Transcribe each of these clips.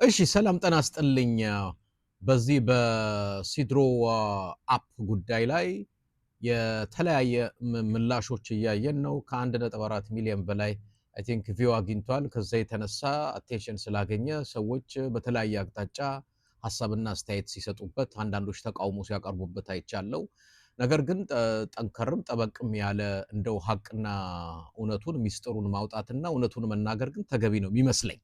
እሺ ሰላም ጤና ይስጥልኝ። በዚህ በሲድሮ app ጉዳይ ላይ የተለያየ ምላሾች እያየን ነው። ከ1.4 ሚሊዮን በላይ I think view አግኝቷል። ከዛ የተነሳ attention ስላገኘ ሰዎች በተለያየ አቅጣጫ ሀሳብና አስተያየት ሲሰጡበት፣ አንዳንዶች ተቃውሞ ሲያቀርቡበት አይቻለው። ነገር ግን ጠንከርም ጠበቅም ያለ እንደው ሀቅና እውነቱን ሚስጥሩን ማውጣትና እውነቱን መናገር ግን ተገቢ ነው የሚመስለኝ።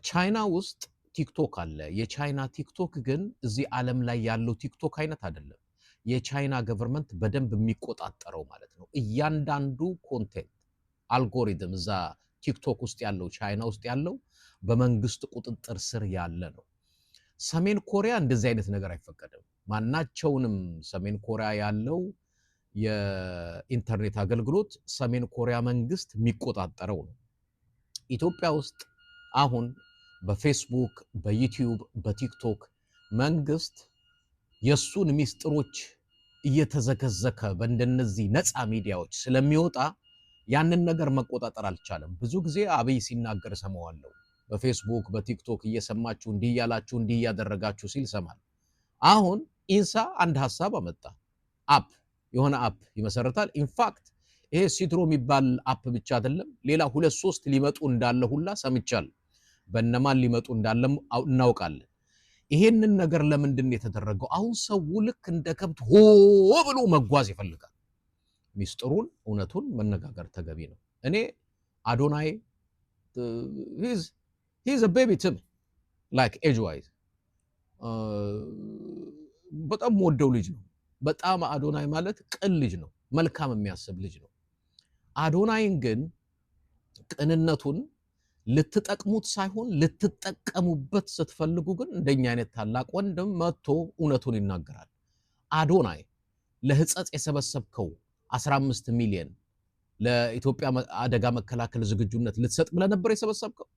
ቻይና ውስጥ ቲክቶክ አለ። የቻይና ቲክቶክ ግን እዚህ ዓለም ላይ ያለው ቲክቶክ አይነት አይደለም። የቻይና government በደንብ የሚቆጣጠረው ማለት ነው። እያንዳንዱ content algorithm እዛ ቲክቶክ ውስጥ ያለው፣ ቻይና ውስጥ ያለው በመንግስት ቁጥጥር ስር ያለ ነው። ሰሜን ኮሪያ እንደዚህ አይነት ነገር አይፈቀድም። ማናቸውንም ሰሜን ኮሪያ ያለው የኢንተርኔት አገልግሎት ሰሜን ኮሪያ መንግስት የሚቆጣጠረው ነው። ኢትዮጵያ ውስጥ አሁን በፌስቡክ፣ በዩቲዩብ፣ በቲክቶክ መንግስት የእሱን ሚስጥሮች እየተዘከዘከ በእንደነዚህ ነፃ ሚዲያዎች ስለሚወጣ ያንን ነገር መቆጣጠር አልቻለም። ብዙ ጊዜ አብይ ሲናገር እሰማዋለሁ። በፌስቡክ በቲክቶክ እየሰማችሁ እንዲህ እያላችሁ እንዲህ እያደረጋችሁ ሲል እሰማለሁ። አሁን ኢንሳ አንድ ሀሳብ አመጣ። App የሆነ app ይመሰርታል። In fact ይሄ ሲድሮ የሚባል app ብቻ አይደለም፣ ሌላ ሁለት ሶስት ሊመጡ እንዳለ ሁላ ሰምቻለሁ። በእነማን ሊመጡ እንዳለም እናውቃለን። ይሄንን ነገር ለምንድን ነው የተደረገው? አሁን ሰው ልክ እንደ ከብት ሆ ብሎ መጓዝ ይፈልጋል። ሚስጥሩን እውነቱን መነጋገር ተገቢ ነው። እኔ አዶናይ he's a baby to me, like age wise በጣም የምወደው ልጅ ነው። በጣም አዶናይ ማለት ቅን ልጅ ነው። መልካም የሚያስብ ልጅ ነው። አዶናይን ግን ቅንነቱን ልትጠቅሙት ሳይሆን ልትጠቀሙበት ስትፈልጉ ግን እንደኛ አይነት ታላቅ ወንድም መጥቶ እውነቱን ይናገራል። አዶናይ፣ ለህጸጽ የሰበሰብከው 15 ሚሊዮን ለኢትዮጵያ አደጋ መከላከል ዝግጁነት ልትሰጥ ብለህ ነበር የሰበሰብከው።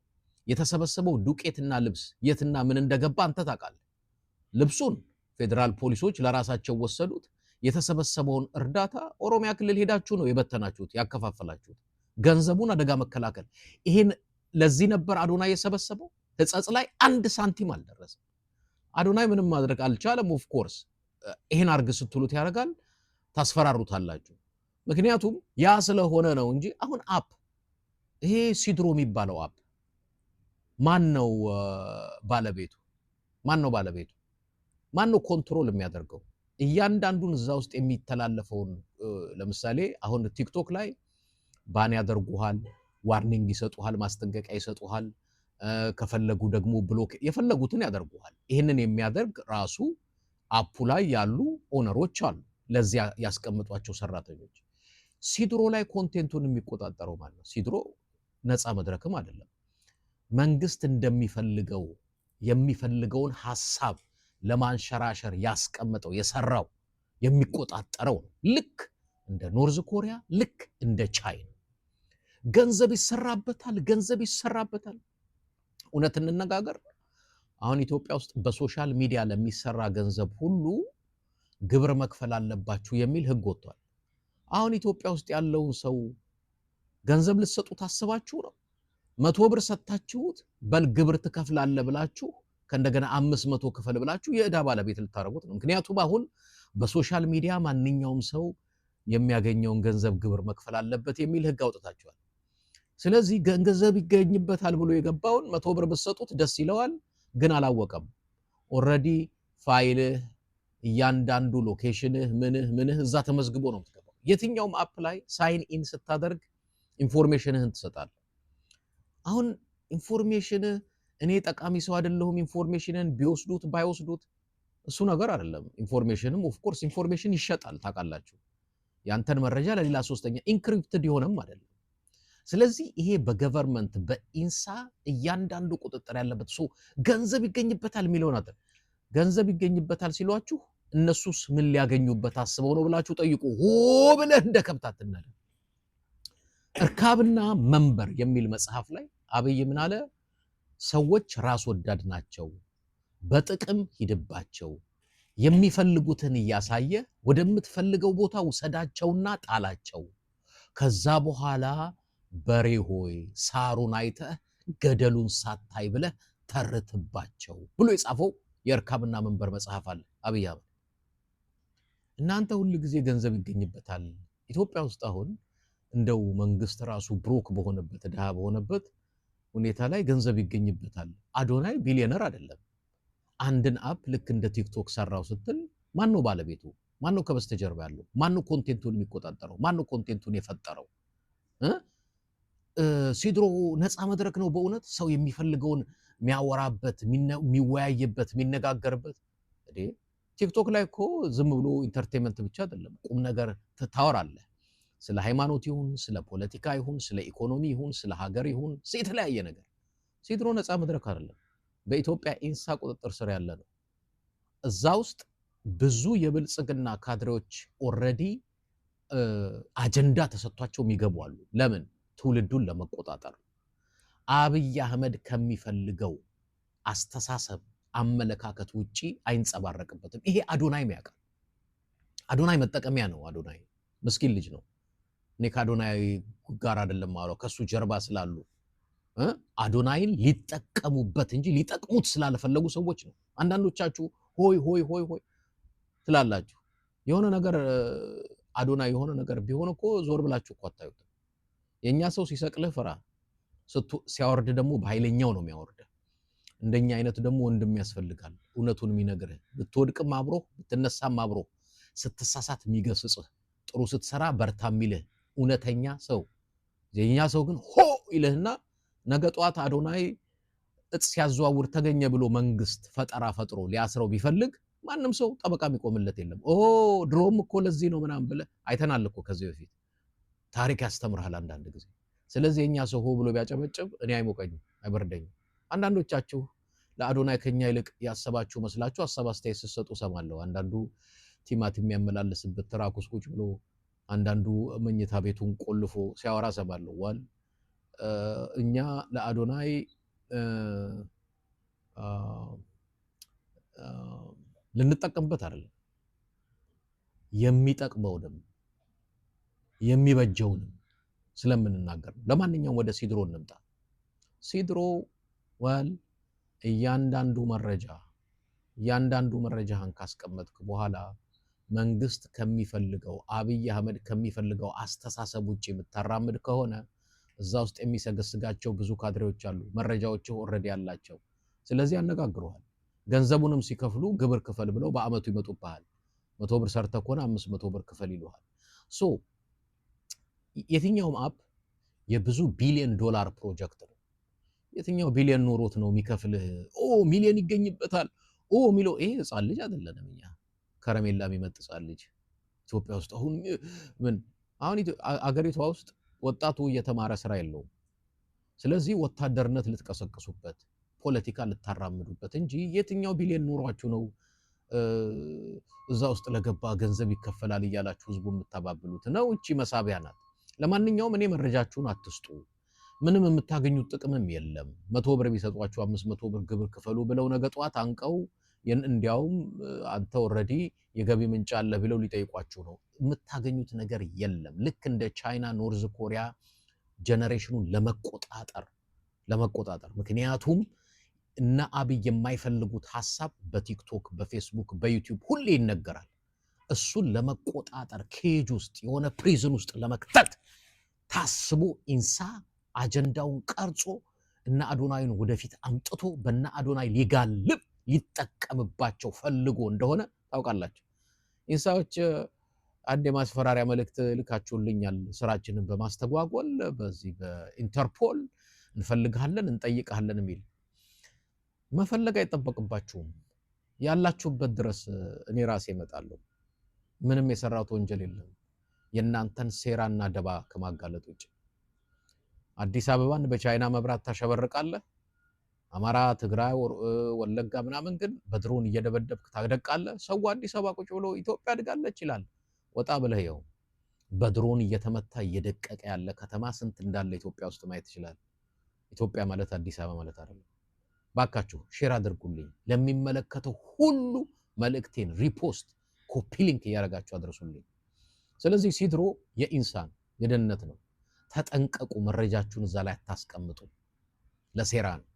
የተሰበሰበው ዱቄትና ልብስ የትና ምን እንደገባ አንተ ታውቃለህ። ልብሱን ፌዴራል ፖሊሶች ለራሳቸው ወሰዱት። የተሰበሰበውን እርዳታ ኦሮሚያ ክልል ሄዳችሁ ነው የበተናችሁት፣ ያከፋፈላችሁት። ገንዘቡን አደጋ መከላከል ይሄን ለዚህ ነበር አዶናይ የሰበሰበው። ህጸጽ ላይ አንድ ሳንቲም አልደረሰም። አዶናይ ምንም ማድረግ አልቻለም። Of course ይሄን አርግ ስትሉት ያደርጋል፣ ታስፈራሩታላችሁ። ምክንያቱም ያ ስለሆነ ነው እንጂ አሁን app ይሄ ሲድሮ የሚባለው app ማን ነው ባለቤቱ? ማን ነው ባለቤቱ? ማን ነው control የሚያደርገው? እያንዳንዱን እዛ ውስጥ የሚተላለፈውን፣ ለምሳሌ አሁን ቲክቶክ ላይ ban ያደርጉሃል፣ warning ይሰጡሃል፣ ማስጠንቀቂያ ይሰጡሃል። ከፈለጉ ደግሞ block የፈለጉትን ያደርጉሃል። ይህንን የሚያደርግ ራሱ app ኡ ላይ ያሉ owner ኦች አሉ፣ ለዚያ ያስቀምጧቸው ሰራተኞች። ሲድሮ ላይ content ኡን የሚቆጣጠረው ማለት ነው። ሲድሮ ነፃ መድረክም አይደለም። መንግስት እንደሚፈልገው የሚፈልገውን ሀሳብ ለማንሸራሸር ያስቀመጠው፣ የሰራው፣ የሚቆጣጠረው ነው። ልክ እንደ North Korea፣ ልክ እንደ ቻይና ገንዘብ ይሰራበታል፣ ገንዘብ ይሰራበታል። እውነት እንነጋገር፣ አሁን ኢትዮጵያ ውስጥ በ social media ለሚሰራ ገንዘብ ሁሉ ግብር መክፈል አለባችሁ የሚል ህግ ወጥቷል። አሁን ኢትዮጵያ ውስጥ ያለውን ሰው ገንዘብ ልትሰጡ ታስባችሁ ነው? 100 ብር ሰጥታችሁት በል ግብር ትከፍላለህ ብላችሁ ከእንደገና 500 ክፈል ብላችሁ የዕዳ ባለቤት ልታደርጉት ነው። ምክንያቱም አሁን በ social media ማንኛውም ሰው የሚያገኘውን ገንዘብ ግብር መክፈል አለበት የሚል ህግ አውጥታችኋል። ስለዚህ ገንዘብ ይገኝበታል ብሎ የገባውን 100 ብር ብትሰጡት ደስ ይለዋል፣ ግን አላወቀም። Already ፋይልህ፣ እያንዳንዱ location ህ፣ ምንህ ምንህ እዛ ተመዝግቦ ነው የምትገባው። የትኛውም app ላይ sign in ስታደርግ information ህን ትሰጣለህ። አሁን information እኔ ጠቃሚ ሰው አይደለሁም፣ information ን ቢወስዱት ባይወስዱት እሱ ነገር አይደለም። Information ም of course information ይሸጣል፣ ታውቃላችሁ። ያንተን መረጃ ለሌላ ሶስተኛ encrypted የሆነም አይደለም። ስለዚህ ይሄ በ government በኢንሳ እያንዳንዱ ቁጥጥር ያለበት so ገንዘብ ይገኝበታል የሚለውን አለ። ገንዘብ ይገኝበታል ሲሏችሁ እነሱስ ምን ሊያገኙበት አስበው ነው ብላችሁ ጠይቁ። ሆ ብለህ እንደ ከብት አትነዳ። እርካብና መንበር የሚል መጽሐፍ ላይ አብይ ምን አለ? ሰዎች ራስ ወዳድ ናቸው፣ በጥቅም ሂድባቸው፣ የሚፈልጉትን እያሳየ ወደምትፈልገው ቦታ ውሰዳቸውና ጣላቸው። ከዛ በኋላ በሬ ሆይ ሳሩን አይተህ ገደሉን ሳታይ ብለህ ተርትባቸው ብሎ የጻፈው የእርካብና መንበር መጽሐፍ አለ አብይ አህመድ። እናንተ ሁል ጊዜ ገንዘብ ይገኝበታል። ኢትዮጵያ ውስጥ አሁን እንደው መንግስት ራሱ broke በሆነበት፣ ድሃ በሆነበት ሁኔታ ላይ ገንዘብ ይገኝበታል። አዶናይ ቢሊዮነር አይደለም። አንድን app ልክ እንደ ቲክቶክ ሰራው ስትል ማን ነው ባለቤቱ? ማን ነው ከበስተጀርባ ያለው? ማን ነው content ኡን የሚቆጣጠረው? ማን ነው content ኡን የፈጠረው? ሲድሮ ነፃ መድረክ ነው። በእውነት ሰው የሚፈልገውን የሚያወራበት፣ የሚወያይበት፣ የሚነጋገርበት። ቲክቶክ ላይ እኮ ዝም ብሎ entertainment ብቻ አይደለም፣ ቁም ነገር ታወራለህ። ስለ ሃይማኖት ይሁን፣ ስለ ፖለቲካ ይሁን፣ ስለ ኢኮኖሚ ይሁን፣ ስለ ሀገር ይሁን፣ የተለያየ ነገር። ሲድሮ ነፃ መድረክ አይደለም። በኢትዮጵያ ኢንሳ ቁጥጥር ስር ያለ ነው። እዛ ውስጥ ብዙ የብልጽግና ካድሬዎች already አጀንዳ ተሰጥቷቸው የሚገቡ አሉ። ለምን? ትውልዱን ለመቆጣጠር፣ አብይ አህመድ ከሚፈልገው አስተሳሰብ አመለካከት ውጪ አይንጸባረቅበትም። ይሄ አዶናይም ያውቃል። አዶናይ መጠቀሚያ ነው። አዶናይ ምስኪን ልጅ ነው። እኔ ከአዶናይ ጋር አይደለም ማውራው፣ ከሱ ጀርባ ስላሉ አዶናይን ሊጠቀሙበት እንጂ ሊጠቅሙት ስላልፈለጉ ሰዎች ነው። አንዳንዶቻችሁ ሆይ ሆይ ሆይ ሆይ ትላላችሁ። የሆነ ነገር አዶናይ የሆነ ነገር ቢሆን እኮ ዞር ብላችሁ እኮ አታዩትም። የእኛ ሰው ሲሰቅልህ ፍራ፣ ሲያወርድ ደግሞ በኃይለኛው ነው የሚያወርድ። እንደኛ አይነቱ ደግሞ ወንድም ያስፈልጋል፣ እውነቱን የሚነግርህ፣ ብትወድቅም አብሮ ብትነሳም አብሮ፣ ስትሳሳት የሚገስጽህ፣ ጥሩ ስትሰራ በርታ የሚልህ እውነተኛ ሰው። የኛ ሰው ግን ሆ ይልህና ነገ ጠዋት አዶናይ እጽ ሲያዘዋውር ተገኘ ብሎ መንግስት ፈጠራ ፈጥሮ ሊያስረው ቢፈልግ ማንም ሰው ጠበቃ የሚቆምለት የለም። ኦ ድሮም እኮ ለዚህ ነው ምናምን ብለህ አይተናል እኮ ከዚህ በፊት፣ ታሪክ ያስተምርሃል አንዳንድ ጊዜ። ስለዚህ የኛ ሰው ሆ ብሎ ቢያጨበጭብ እኔ አይሞቀኝም፣ አይበርደኝም። አንዳንዶቻችሁ ለአዶናይ ከኛ ይልቅ ያሰባችሁ መስላችሁ ሀሳብ አስተያየት ስትሰጡ እሰማለሁ። አንዳንዱ ቲማቲም የሚያመላልስበት truck ውስጥ ቁጭ ብሎ፣ አንዳንዱ መኝታ ቤቱን ቆልፎ ሲያወራ እሰማለሁ። Well፣ እኛ ለአዶናይ ልንጠቀምበት አይደለም፣ የሚጠቅመውንም የሚበጀውንም ስለምንናገር ነው። ለማንኛውም ወደ ሲድሮ እንምጣ። ሲድሮ፣ well፣ እያንዳንዱ መረጃህን ካስቀመጥክ በኋላ መንግስት ከሚፈልገው፣ አብይ አህመድ ከሚፈልገው አስተሳሰብ ውጭ የምታራምድ ከሆነ እዛ ውስጥ የሚሰገስጋቸው ብዙ ካድሬዎች አሉ፣ መረጃዎች already ያላቸው። ስለዚህ ያነጋግሩሃል። ገንዘቡንም ሲከፍሉ ግብር ክፈል ብለው በአመቱ ይመጡብሃል። 100 ብር ሰርተህ ከሆነ 500 ብር ክፈል ይሉሃል። So የትኛውም app የብዙ ቢሊዮን ዶላር ፕሮጀክት ነው። የትኛው ቢሊዮን ኖሮት ነው የሚከፍልህ? ኦ ሚሊዮን ይገኝበታል ኦ የሚለው ይሄ ህፃን ልጅ አይደለንም እኛ፣ ከረሜላ የሚመጥ ህፃን ልጅ። ኢትዮጵያ ውስጥ አሁን ምን አሁን አገሪቷ ውስጥ ወጣቱ እየተማረ ስራ የለውም። ስለዚህ ወታደርነት ልትቀሰቅሱበት፣ ፖለቲካ ልታራምዱበት እንጂ የትኛው ቢሊዮን ኑሯችሁ ነው እዛ ውስጥ ለገባ ገንዘብ ይከፈላል እያላችሁ ህዝቡ የምታባብሉት ነው? እቺ መሳቢያ ናት። ለማንኛውም እኔ መረጃችሁን አትስጡ። ምንም የምታገኙት ጥቅምም የለም። 100 ብር ቢሰጧችሁ 500 ብር ግብር ክፈሉ ብለው ነገ ጠዋት አንቀው እንዲያውም አንተ already የገቢ ምንጭ አለ ብለው ሊጠይቋችሁ ነው። የምታገኙት ነገር የለም። ልክ እንደ ቻይና፣ North Korea generation ኑን ለመቆጣጠር፣ ምክንያቱም እነ አብይ የማይፈልጉት ሀሳብ በቲክቶክ፣ በፌስቡክ፣ በዩቲዩብ ሁሌ ይነገራል። እሱን ለመቆጣጠር፣ cage ውስጥ የሆነ prison ውስጥ ለመክተት ታስቦ ኢንሳ አጀንዳውን ቀርጾ እነ አዶናይን ወደፊት አምጥቶ በነ አዶናይ ሊጋልብ፣ ሊጠቀምባቸው ፈልጎ እንደሆነ ታውቃላችሁ። ኢንሳዎች አንድ የማስፈራሪያ መልእክት ልካችሁልኛል። ስራችንን በማስተጓጎል በዚህ በኢንተርፖል እንፈልግሃለን፣ እንጠይቅሃለን የሚል። መፈለግ አይጠበቅባችሁም። ያላችሁበት ድረስ እኔ ራሴ እመጣለሁ። ምንም የሰራሁት ወንጀል የለም የእናንተን ሴራና ደባ ከማጋለጥ ውጭ። አዲስ አበባን በቻይና መብራት ታሸበርቃለህ። አማራ፣ ትግራይ፣ ወለጋ ምናምን ግን በድሮን እየደበደብክ ታደቃለህ። ሰው አዲስ አበባ ቁጭ ብሎ ኢትዮጵያ አድጋለች ይላል። ወጣ ብለህ ይኸው በድሮን እየተመታ እየደቀቀ ያለ ከተማ ስንት እንዳለ ኢትዮጵያ ውስጥ ማየት ትችላለህ። ኢትዮጵያ ማለት አዲስ አበባ ማለት አይደለም። ባካችሁ share አድርጉልኝ። ለሚመለከተው ሁሉ መልእክቴን repost፣ copy link እያደረጋችሁ አድርሱልኝ። ስለዚህ ሲድሮ የኢንሳን የደህንነት ነው። ተጠንቀቁ። መረጃችሁን እዛ ላይ አታስቀምጡ። ለሴራ ነው።